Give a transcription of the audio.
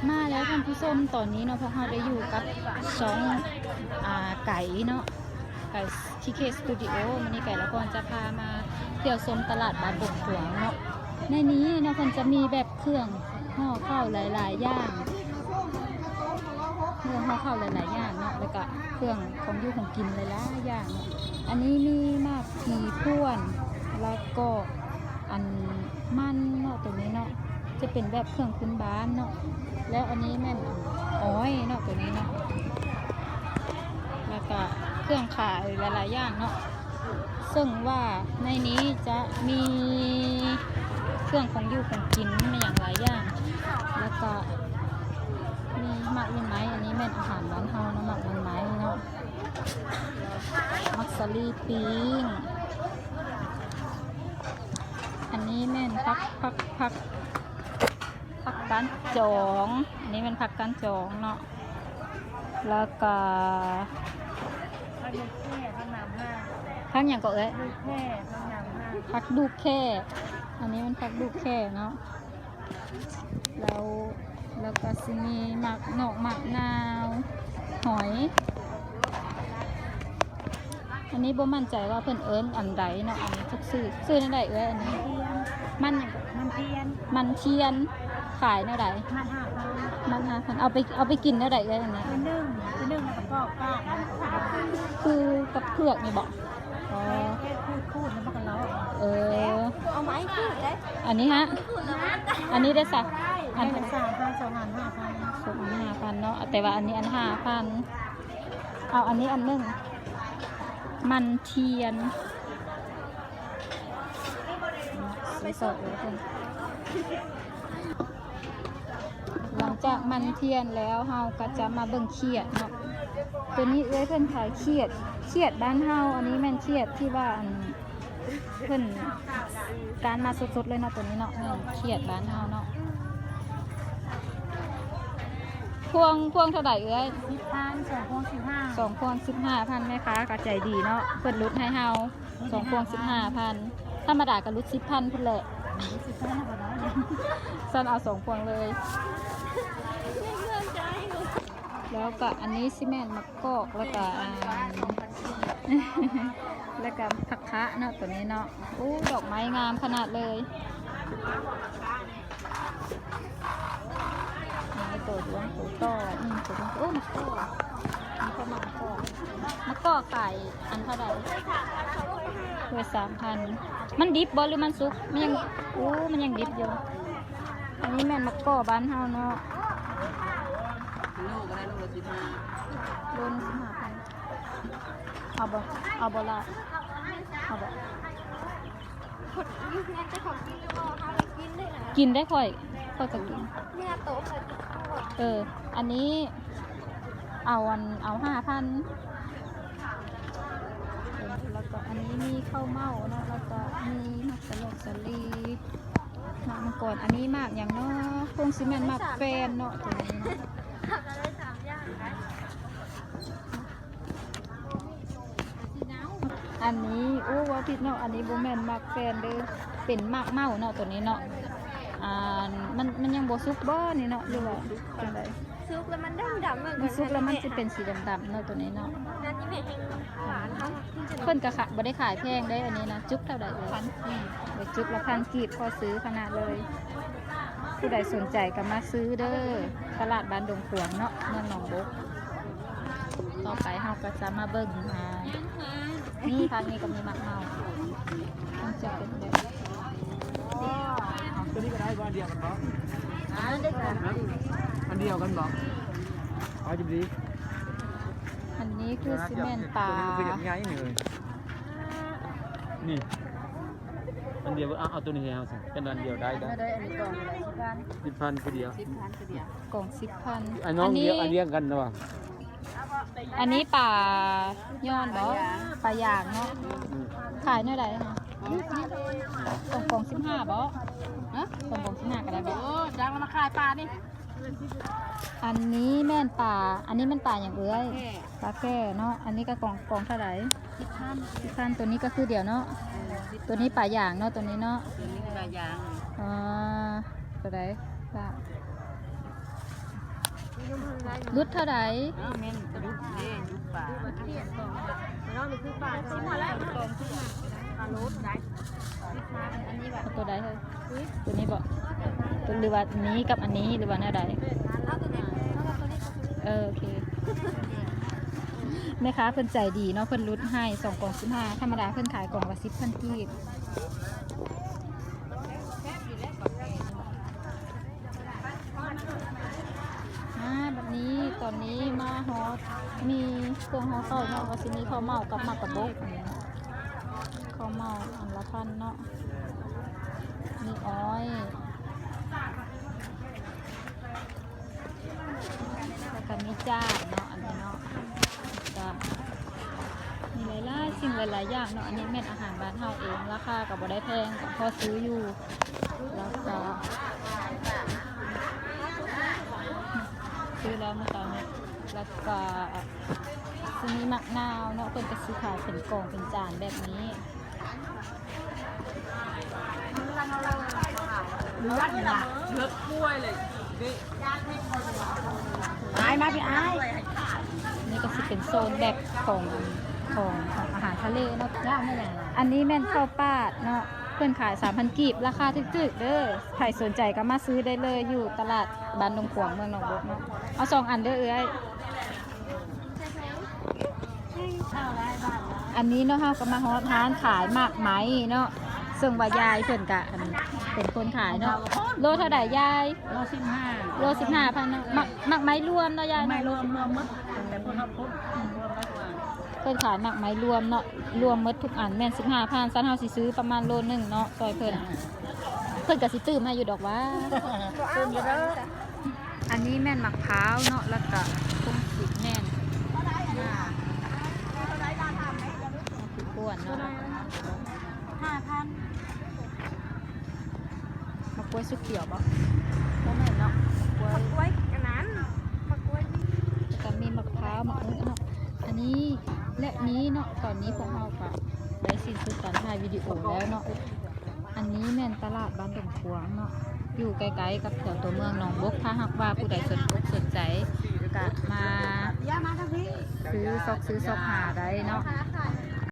ມາແລ້ວທ່ານຜູ້ຊົມ ຕອນນີ້ເນາະ ພວກເຮົາໄດ້ຢູ່ກັບຊ່ອງ ອ່າ ໄກເນາະ ໄກ ທີເຄ ສະຕູດິໂອ. ມື້ນີ້ໄກລະຄອນຈະພາມາທ່ຽວຊົມຕະຫຼາດບ້ານດົງຂວາງເນາະ. ໃນນີ້ເນາະ ເພິ່ນຈະມີແບບເຄື່ອງຫໍ່ເຂົ້າຫຼາຍໆຢ່າງ ເຄື່ອງຫໍ່ເຂົ້າຫຼາຍໆຢ່າງເນາະ ແລ້ວກະເຄື່ອງຂອງຢູ່ຂອງກິນຫຼາຍໆຢ່າງເນາະ. ອັນນີ້ມີໝາກຜີພວນ ແລ້ວກໍ ອັນມັນເນາະ ໂຕນີ້ເນາະ ຈະເປັນແບບເຄື່ອງພື້ນບ້ານເນາະ ແລ້ວອັນນີ້ແມ່ນອ້ອຍເນາະ ໂຕນີ້ເນາະ ແລ້ວກະເຄື່ອງຂາຍຫຼາຍໆຢ່າງເນາະ ເຊິ່ງວ່າໃນນີ້ຈະມີເຄື່ອງຂອງຢູ່ຂອງກິນ ມີຫຍັງຫຼາຍຢ່າງ ແລ້ວກະມີໝາກເປັນໄມ້ ອັນນີ້ແມ່ນອາຫານບ້ານເຮົາເນາະ ໝາກເປັນໄມ້ເນາະ ໝາກສາລີປີ້ງ. ອັນນີ້ແມ່ນຜັກ ຜັກ ຜັກ ຜັກການຈອງ ອັນນີ້ແມ່ນຜັກການຈອງເນາະ ແລ້ວກະ ຜັກດູກແຄ ຜັກຫາມຮາກ ຜັກຫຍັງກໍເອີຍ ດູກແຄ ຜັກຫາມຮາກ ຜັກດູກແຄ ອັນນີ້ແມ່ນຜັກດູກແຄເນາະ. ແລ້ວ ແລ້ວກໍຊິມີໝາກນອກ ໝາກນາວ ຫອຍ ອັນນີ້ບໍ່ໝັ້ນໃຈວ່າເພິ່ນເອີ້ນອັນໃດເນາະ ອັນນີ້ຈັກຊື່ ຊື່ແນວໃດເອື້ອຍ ອັນນີ້ ມັນຫຍັງ ມັນທຽນ ມັນທຽນ ຂາຍແນວໃດ ມັດຫ້າພັນ ມັດຫ້າພັນ ເອົາໄປ ເອົາໄປກິນແນວໃດເອື້ອຍ ອັນນີ້ ໄປໜຶ້ງ ໄປໜຶ້ງແລ້ວກໍປອກປາກ ຄືກັບເຜືອກນີ້ບໍ? ອໍ ແກະຂູດໆ ແລ້ວມັນກໍລອກ ເອີ ເອົາໄມ້ຂູດເດ້ ອັນນີ້ຮະ ອັນນີ້ເດ້ຊະ ອັນ ສາມພັນ ສອງອັນຫ້າພັນ ສອງອັນຫ້າພັນເນາະ ແຕ່ວ່າອັນນີ້ອັນຫ້າພັນ ເອົາອັນນີ້ອັນໜຶ່ງ ມັນທຽນ ຊື້ສອງເອີເພິ່ນ. ຫຼັງຈາກມັນທຽນແລ້ວ ເຮົາກໍຈະມາເບິ່ງຂຽດເນາະ ໂຕນີ້ເອື້ອຍເພິ່ນຂາຍຂຽດ ຂຽດບ້ານເຮົາ ອັນນີ້ແມ່ນຂຽດທີ່ວ່າ ອັນ ເພິ່ນການມາສົດໆເລີຍເນາະ ໂຕນີ້ເນາະ ແມ່ນຂຽດບ້ານເຮົາເນາະ. ພວງ ພວງເທົ່າໃດເອື້ອຍ? ສິບພັນ ສອງພວງສິບຫ້າ ສອງພວງສິບຫ້າພັນ ແມ່ຄ້າກໍໃຈດີເນາະ ເພິ່ນຫຼຸດໃຫ້ເຮົາ ສອງພວງສິບຫ້າພັນ ທຳມະດາກໍຫຼຸດສິບພັນພຸ້ນແຫຼະ ສິບພັນກໍໄດ້ ຊັ້ນເອົາສອງພວງເລີຍ ແລ້ວກໍອັນນີ້ຊິແມ່ນໝາກກອກ ແລ້ວກໍ ອ່າ ແລ້ວກໍຜັກຄະເນາະ ໂຕນີ້ເນາະ ໂອ້ ດອກໄມ້ງາມຂະໜາດເລີຍ. ນີ້ໂຕດວງ ໂຕຕໍ່ ອືມ ໂຕດວງ ໂອ້ ໝາກກໍ ມີຄົນມາໝາກກໍ ໝາກກໍຂາຍອັນເທົ່າໃດ? ໂດຍ ສາມພັນ ມັນດິບບໍ່ ຫຼືມັນສຸກ? ມັນຍັງ ໂອ້ ມັນຍັງດິບຢູ່ ອັນນີ້ແມ່ນໝາກກໍບ້ານເຮົາເນາະ ໂລກໍໄດ້ ໂລລະສິບຫ້າ ໂລໜຶ່ງສິບຫ້າພັນ ເອົາບໍ່? ເອົາບໍ່ລະ? ເອົາບໍ່? ກິນໄດ້ຂ້ອຍ ຂ້ອຍກໍກິນ ເມື່ອໂຕເພິ່ນ ເອີ ອັນນີ້ເອົາອັນ ເອົາຫ້າພັນ ເອີ ແລ້ວກໍອັນນີ້ມີເຂົ້າເໝົາເນາະ ແລ້ວກໍມີໝາກສະຫຼົດສາລີ ໝາກມັງກອນ ອັນນີ້ໝາກຫຍັງເນາະ? ຄົງຊິແມ່ນໝາກແຟນເນາະ ໂຕນີ້ເນາະ. ອັນນີ້ ໂອ້ ເວົ້າຜິດເນາະ ອັນນີ້ບໍ່ແມ່ນໝາກແຟນເດີ້ ເປັນໝາກເໝົາເນາະ ໂຕນີ້ເນາະ ອ່າ ມັນ ມັນຍັງບໍ່ສຸກບໍ່ນີ້ເນາະ ຫຼືວ່າຈັ່ງໃດ? ສຸກແລ້ວມັນດຳໆ ມັນສຸກແລ້ວມັນຊິເປັນສີດຳໆເນາະ ໂຕນີ້ເນາະ ເພິ່ນກໍຂາຍ ບໍ່ໄດ້ຂາຍແພງເດ້ ອັນນີ້ນະ ຈຸກເທົ່າໃດເອີຍ? ພັນກີບ ເອີ ຈຸກລະພັນກີບ ພໍຊື້ຂະໜາດເລີຍ. ຜູ້ໃດສົນໃຈກໍມາຊື້ເດີ້ ຕະຫຼາດບ້ານດົງຂວາງເນາະ ເມືອງໜອງບົກ. ຕໍ່ໄປເຮົາກໍຈະມາເບິ່ງ ອ່າ ນີ້ ທາງນີ້ກໍມີໝາກເໝົາ ມັນຈະເປັນແບບ ໂຕນີ້ກໍໄດ້ບໍ່? ອັນດຽວກັນບໍ່? ອັນດຽວກັນບໍ່? ເອົາຈິບດີ ອັນນີ້ຄືຊິແມ່ນປາ ນີ້ ອັນດຽວ ເອົາ ເອົາໂຕນີ້ໃຫ້ເຮົາຊະ ເປັນອັນດຽວໄດ້ ໄດ້ ອັນນີ້ກ່ອງເທົ່າໃດ? ສິບພັນ ສິບພັນ ຄືດຽວ ສິບພັນຄືດຽວ ກ່ອງສິບພັນ ອັນນ້ອງດຽວ ອັນດຽວກັນນະວ່າ ອັນນີ້ປາຍ້ອນບໍ່? ປາຢາງເນາະ ອືມ ຂາຍແນວໃດນະ? ສອງກ່ອງສິບຫ້າບໍ່? ຮະ? ສອງກ່ອງສິບຫ້າກໍໄດ້ບໍ່? ໂອ້ ຈັກລະມາຂາຍປານີ້ ອັນນີ້ແມ່ນປາ ອັນນີ້ແມ່ນປາຫຍັງເອື້ອຍ? ປາແກ້ ປາແກ້ເນາະ ອັນນີ້ກໍກ່ອງ ກ່ອງເທົ່າໃດ? ສິບພັນ ສິບພັນ ໂຕນີ້ກໍຄືດຽວເນາະ ເອີ ໂຕນີ້ປາຢາງເນາະ ໂຕນີ້ເນາະ ໂຕນີ້ປາຢາງ ອໍ ໂຕໃດ? ປາ ອື ຫຼຸດເທົ່າໃດ? ເອີ ແມ່ນຫຼຸດເດ້ ຫຼຸດປາ ເນາະ ມັນຄືປາ ປາຫຼຸດໄດ້ ເອົາຕົວໃດເຮີ້ຍ? ຕົວນີ້ບໍ? ຕົວ ຫຼືວ່ານີ້ກັບອັນນີ້ ຫຼືວ່າແນວໃດ? ເອີ ໂອເຄ ແມ່ຄ້າເພິ່ນໃຈດີເນາະ ເພິ່ນຫຼຸດໃຫ້ສອງກອງສິບຫ້າ ທຳມະດາເພິ່ນຂາຍກອງລະສິບພັນກີບ. ອ່າ ບັດນີ້ ຕອນນີ້ມາຮອດ ມີເຄື່ອງຫໍ່ເຂົ້າເນາະ ກໍຊິມີເຂົ້າເໝົາກັບໝາກກະບົກ ເຂົ້າເໝົາອັນລະພັນເນາະ ມີອ້ອຍ ແລ້ວກໍມີຈ້າເນາະ ອັນນີ້ເນາະ ກໍມີຫຼາຍໆສິ່ງຫຼາຍໆຢ່າງເນາະ ອັນນີ້ແມ່ນອາຫານບ້ານເຮົາເອງ ລາຄາກໍບໍ່ໄດ້ແພງ ກໍພໍຊື້ຢູ່ ແລ້ວກໍຊື້ແລ້ວມື້ເຊົ້ານີ້ ແລ້ວກໍຊິມີໝາກນາວເນາະ ເພິ່ນກໍຊິຂາຍເປັນກ່ອງເປັນຈານແບບນີ້. ເລືອດນີ້ນະ ເລືອດກ້ວຍເລີຍເດ້ ອ້າຍມາພີ່ອ້າຍ ນີ້ກໍຊິເປັນໂຊນແບບຂອງ ຂອງ ຂອງອາຫານທະເລເນາະ ອັນນີ້ແມ່ນເຂົ້າປາດເນາະ ເພິ່ນຂາຍສາມພັນກີບ ລາຄາຖືກໆເດີ້ ໃຜສົນໃຈກໍມາຊື້ໄດ້ເລີຍ ຢູ່ຕະຫຼາດບ້ານດົງຂວາງ ເມືອງໜອງບົກເນາະ ເອົາສອງອັນເດີ້ເອື້ອຍ. ອັນນີ້ເນາະ ເຮົາກໍມາຮອດຮ້ານຂາຍໝາກໄມ້ເນາະ ເຊິ່ງວ່າຍາຍເພິ່ນກະ ອັນ ເປັນຄົນຂາຍເນາະ ໂລເທົ່າໃດຍາຍ? ໂລສິບຫ້າ ໂລສິບຫ້າພັນເນາະ ໝາກ ໝາກໄມ້ລວມເນາະຍາຍເນາະ ໄມ້ລວມ ລວມໝົດ ແຕ່ພວກເຮົາພົບ ເພິ່ນຂາຍໝາກໄມ້ລວມເນາະ ລວມໝົດທຸກອັນແມ່ນສິບຫ້າພັນ ຊັ້ນເຮົາຊິຊື້ປະມານໂລໜຶ່ງເນາະ ຊ່ອຍເພິ່ນ ເພິ່ນກໍຊິຕື່ມໃຫ້ຢູ່ດອກວ່າ ຕື່ມຢູ່ເດີ້. ອັນນີ້ແມ່ນໝາກພ້າວເນາະ ແລ້ວກະຜົງສີແມ່ນ ອ່າ ກວນເນາະ ຫ້າພັນ ໝາກກ້ວຍສຸກຂຽວບໍ່? ບໍ່ແມ່ນເນາະ ໝາກກ້ວຍ ໝາກກ້ວຍອັນນັ້ນ ໝາກກ້ວຍນີ້ ແລ້ວກະມີໝາກພ້າວ ໝາກອຶເນາະ ອັນນີ້ ແລະນີ້ເນາະ ຕອນນີ້ພວກເຮົາກະໄດ້ສິ້ນສຸດການຖ່າຍວິດີໂອແລ້ວເນາະ. ອັນນີ້ແມ່ນຕະຫຼາດບ້ານດົງຂວາງເນາະ ຢູ່ໃກ້ໆກັບແຖວຕົວເມືອງໜອງບົກ ຖ້າຫາກວ່າຜູ້ໃດສົນອົກສົນໃຈ ກະມາຊື້ຊອກຊື້ຊອກຫາໄດ້ເນາະ.